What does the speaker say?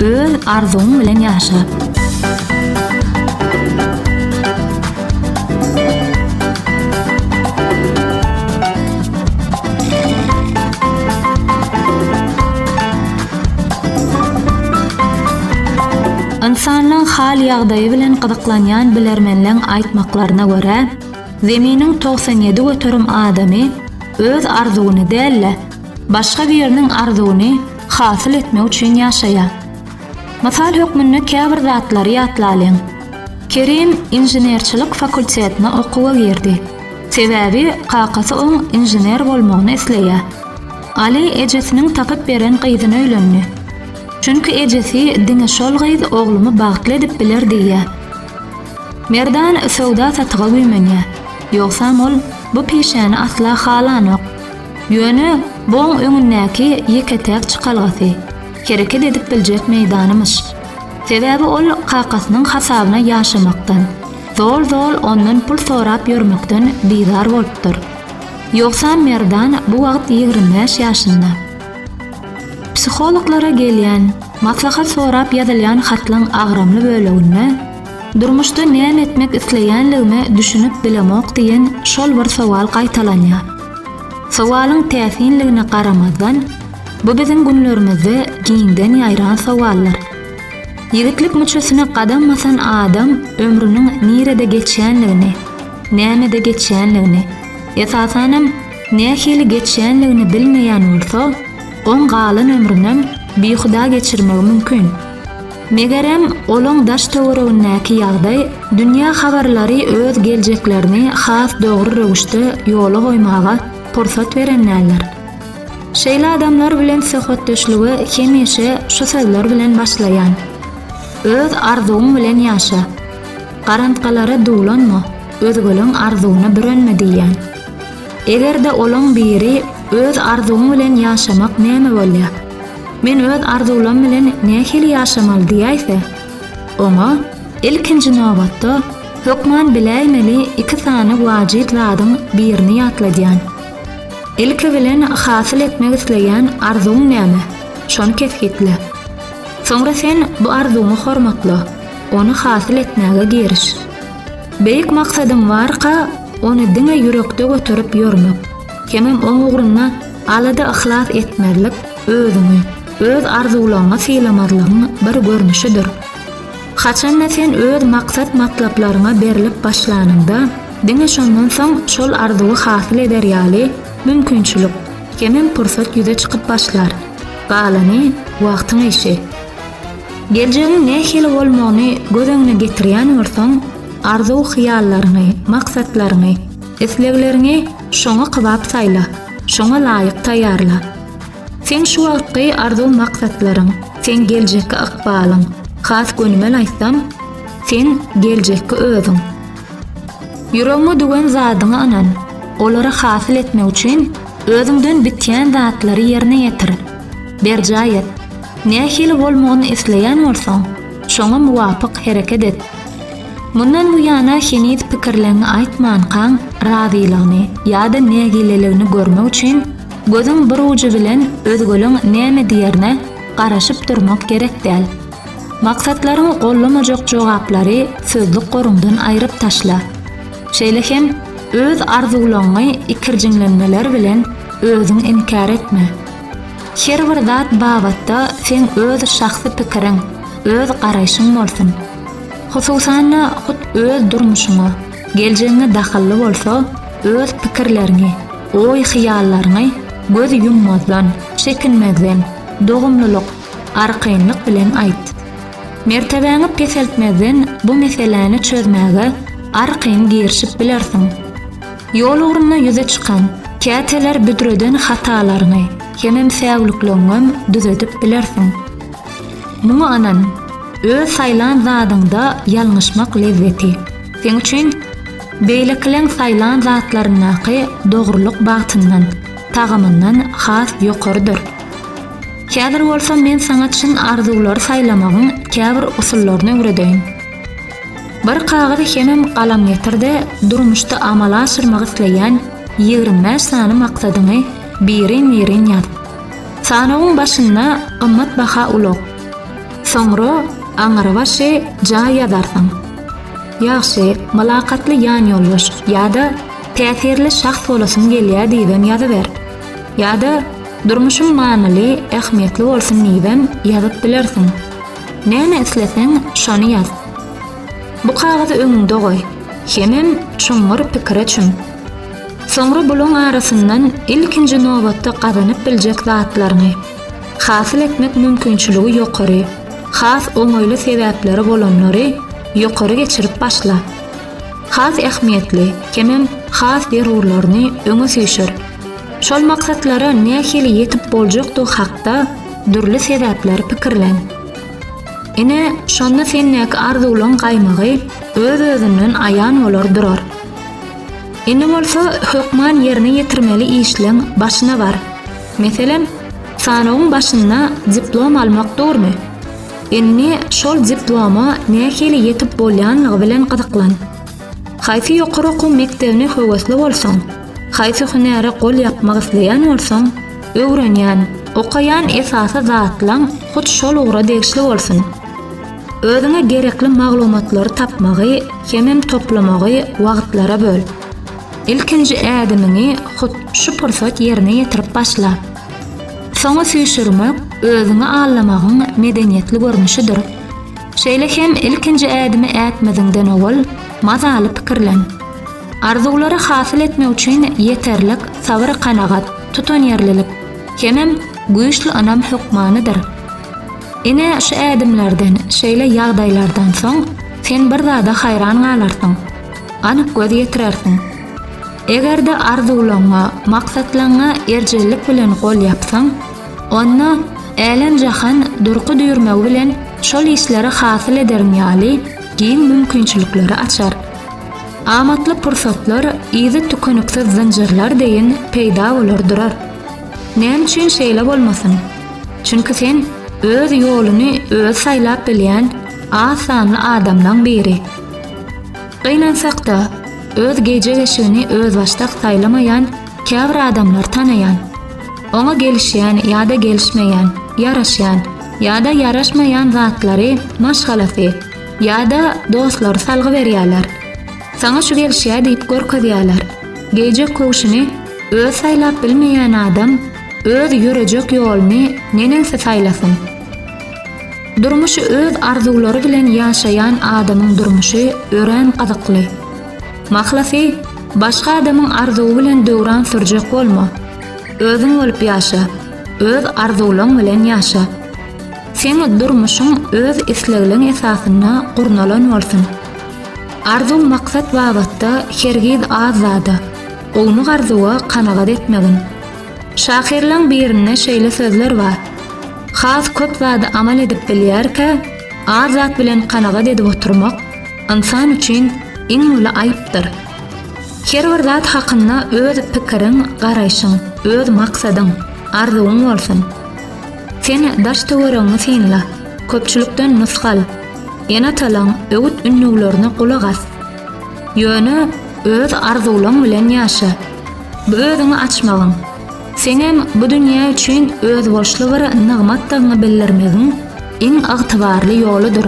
Öz arzuwyň bilen ýaşa. Ynsanlaň hal-ýagdaýy bilen gyzyklanýan bilermenleň aýtmaklaryna görä, Zeminiň 97% adamy öz arzuwyny däl-de, başga biriniň arzuwyny hasyl etmek üçin ýaşaýar. Mysal hökmünde käbir zatlary ýatlalyň. Kerim inženerçilik fakultetine okuwa girdi. Sebäbi kakasy oň inžener bolmagyny isleýär. Aly ejesiniň tapyp beren gyzyna öýlendi. Çünki ejesi diňe şol gyz oglumy bagtly edip biler diýýär. Merdan söwda-satyga güýmenýär. Ýogsam ol bu pişäni asla halanok. Ýöne bu oň öňündäki ýeke-täk çykalgasy, hereket edip biljek meýdanymyş. Sebäbi ol kakasynyň hasabyna ýaşamakdan, zol-zol ondan pul sorap ýörmekden bizar bolupdyr. Ýogsam Merdan bu wagt 25 ýaşynda. Psihologlara gelýän, maslahat sorap ýazylýan hatlaň agramly böleginde Durmuşda näme etmek isleýänligime düşünip bilemok diýen şol bir sowal gaýtalanýar. Sowalyň täsinligine garamazdan, bu biziň günlerimizde giňden ýaýran sowaldyr. Ýigitlik müçesine gadam basan adam ömrüniň nirede geçýänligini, nämede geçýänligini, esasanam, nähili geçýänligini bilmeýän bolsa, oň galan ömrünem bihuda geçirmegi mümkin. Megerem, olaň daş-töweregindäki ýagdaý, dünýä habarlary öz geljeklerini has dogry röwüşde ýola goýmaga pursat beren däldir. Şeýle adamlar bilen söhbetdeşlige hemişe şu sözler bilen başlaýan, Öz arzuwyň bilen ýaşa! Garantgalara duwlanma, özgeleň arzuwyna bürenme diýýän. Eger-de olaň biri Öz arzuwyň bilen ýaşamak näme bolýar? Men öz arzuwlam bilen nähili ýaşamaly diýäýse, oňa, ilkinji nobatda, hökman biläýmeli iki sany wajyp zadyň birini ýatladýan. Ilki bilen hasyl etmek isleýän arzuwyň näme? Şony kesgitle. Soňra sen bu arzuwyňy hormatla, ony hasyl etmäge giriş. Beýik maksadyň barka, ony diňe ýürekde göterip ýörmek, hemem oň ugrunda Alada-yhlas etmezlik özüňi, öz arzuwlaryňy sylamazlygyň bir görnüşidir. Haçanda sen öz maksat-matlaplaryňa berlip başlanyňda, diňe şondan soň şol arzuwy hasyl eder ýaly mümkinçilik hemem pursat ýüze çykyp başlar. Galany wagtyň işi. Geljegiň nähili bolmagyny göz öňüne getirýän bolsaň, arzuw-hyýallaryňy, maksatlaryňy, islegleriňi şoňa kybap saýla. Şoňa laýyk taýýarla. Seň şu wagtky arzuw-maksatlaryň, seň geljekki ykbalyň, has gönümel aýtsam, seň geljekki özüň. Ýüregiňe düwen zadyňa ynan, olary hasyl etmek üçin özüňden bitýän zatlary ýerine ýetir, berjaý et. Nähili bolmagyny isleýän bolsaň, şoňa muwapyk hereket et. Mundan buýana heniz pikirleňi aýtmankaň razylygyny ýa-da nägileligini görmek üçin gözüň bir ujy bilen özgeleň näme diýerine garaşyp durmak gerek däl. Maksatlaryňy gollamajak jogaplary sözlük goruňdan aýryp taşla. Şeýle hem öz arzuwlaňňy ikirjiňlenmeler bilen özüň inkär etme. Her bir zat babatda seň öz şahsy pikiriň, öz garaýşyň bolsun. Hususan-da, hut öz durmuşyňa, geljegiňe dahylly bolsa, öz pikirleriňi, oý-hyýallaryňy göz ýummazdan, çekinmezden, dogumlylyk, arkaýynlyk bilen aýt. Mertebäňi peseltmezden bu meseläni çözmäge arkaýyn girişip bilersiň. Ýol ugrunda ýüze çykan, käteler büdreden hatalaryňy hemem säwlikleňňem düzedip bilersiň. Muňa ynan, öz saýlan zadyňda ýalňyşmak lezzeti, seň üçin beýlekileň saýlan zatlaryndaky dogrulyk bagtyndan, tagamyndan has ýokarydyr. Häzir bolsa men saňa çyn arzuwlary saýlamagyň käbir usullaryny öwredeýin. Bir kagyz hemem galam getir-de, durmuşda amala aşyrmak isleýän 25 sany maksadyňy birin-birin ýaz. Sanawyň başynda gymmat baha ulag. Soňra aňrybaşy jaý ýazarsyň. Ýagşy, mylakatly ýanýoldaş ýa-da täsirli şahs bolasym gelýär diýibem ýazyber. Ýa-da durmuşym manyly, ähmiýetli bolsun diýibem ýazyp bilersiň. Näme isleseň, şony ýaz. Bu kagyzy öňüňde goý. Hemem çuňňur pikire çüm. Soňra bulaň arasyndan ilkinji nobatda gazanyp biljek zatlaryňy, hasyl etmek mümkinçiligi ýokary, has oňaýly sebäpleri bolanlary ýokary geçirip başla. Has ähmiýetli, hemem has zerurlaryny öňe süýşür. Şol maksatlara nähili ýetip boljakdygy hakda dürli sebäpleri pikirlen. Ine, şonda sendäki arzuwlaň gaýmagy öz-özünden aýan bolar durar. Indi bolsa hökman ýerine ýetirmeli işleň başyna bar. Meselem, sanawyň başynda diplom almak durmy? Indi şol diploma nähili ýetip bolýanlygy bilen gyzyklan. Haýsy ýokary okuw mekdebine höwesli bolsaň, haýsy hünäre gol ýapmak isleýän bolsaň, öwrenýän, okaýan esasy zatlaň hut şol ugra degişli bolsun. Özüňe gerekli maglumatlary tapmagy hemem toplamagy wagtlara böl. Ilkinji ädimiňi hut şu pursat ýerine ýetirip başla. Soňa süýşürmek özüňi aldamagyň medeniýetli görnüşidir. Şeýle hem ilkinji ädimi ätmeziňden owal mazaly pikirlen. Arzuwlary hasyl etmek üçin ýeterlik sabyr-kanagat, tutanýerlilik hemem güýçli ynam hökmanydyr. Ine, şu ädimlerden, şeýle ýagdaýlardan soň sen bir zada haýran galarsyň. Anyk göz ýetirersiň. Eger-de arzuwlaňňa, maksatlaňňa erjellik bilen gol ýapsaň, onda älem-jahan durky-düýrmegi bilen şol işleri hasyl ederiň ýaly giň mümkinçilikleri açar. Amatly pursatlar yzy tükeniksiz zynjyrlar deýin peýda bolar durar. Näme üçin şeýle bolmasyn? Çünki sen öz ýoluny özi saýlap bilýän az sanly adamlaň biri. Gynansak-da, öz geýjek eşigini özbaşdak saýlamaýan käbir adamlary tanaýan. Oňa gelişýän ýa-da gelişmeýän, ýaraşýan ýa-da ýaraşmaýan zatlary maşgalasy ýa-da dostlary salgy berýärler. Saňa şu gelişýär diýip görkezýärler. Geýjek köwşüni özi saýlap bilmeýän adam öz ýörejek ýoluny neneňsi saýlasyn? Durmuşy öz arzuwlary bilen ýaşaýan adamyň durmuşy örän gyzykly. Mahlasy, başga adamyň arzuwy bilen döwran sürjek bolma. Özüň bolup ýaşa, öz arzuwlaň bilen ýaşa. Seň durmuşyň öz islegleň esasynda gurnalan bolsun. Arzuw-maksat babatda hergiz az zada, ownuk arzuwa kanagat etmegin. Şahyrlaň birinde şeýle sözler bar, Has köp zady amal edip bilýärkä, az zat bilen kanagat edip oturmak, ynsan üçin iň uly aýypdyr. Her bir zat hakynda öz pikiriň, garaýşyň, öz maksadyň, arzuwyň bolsun. Sen daş-töweregiňi synla, köpçülikden nusga al, ene-atalaň öwüt-ündewlerine gulak as. Ýöne öz arzuwlaň bilen ýaşa. Bu özüňi açmagyň, seňem bu dünýä üçin özboluşly bir nygmatdygyňy bildirmegiň iň ygtybarly ýoludyr.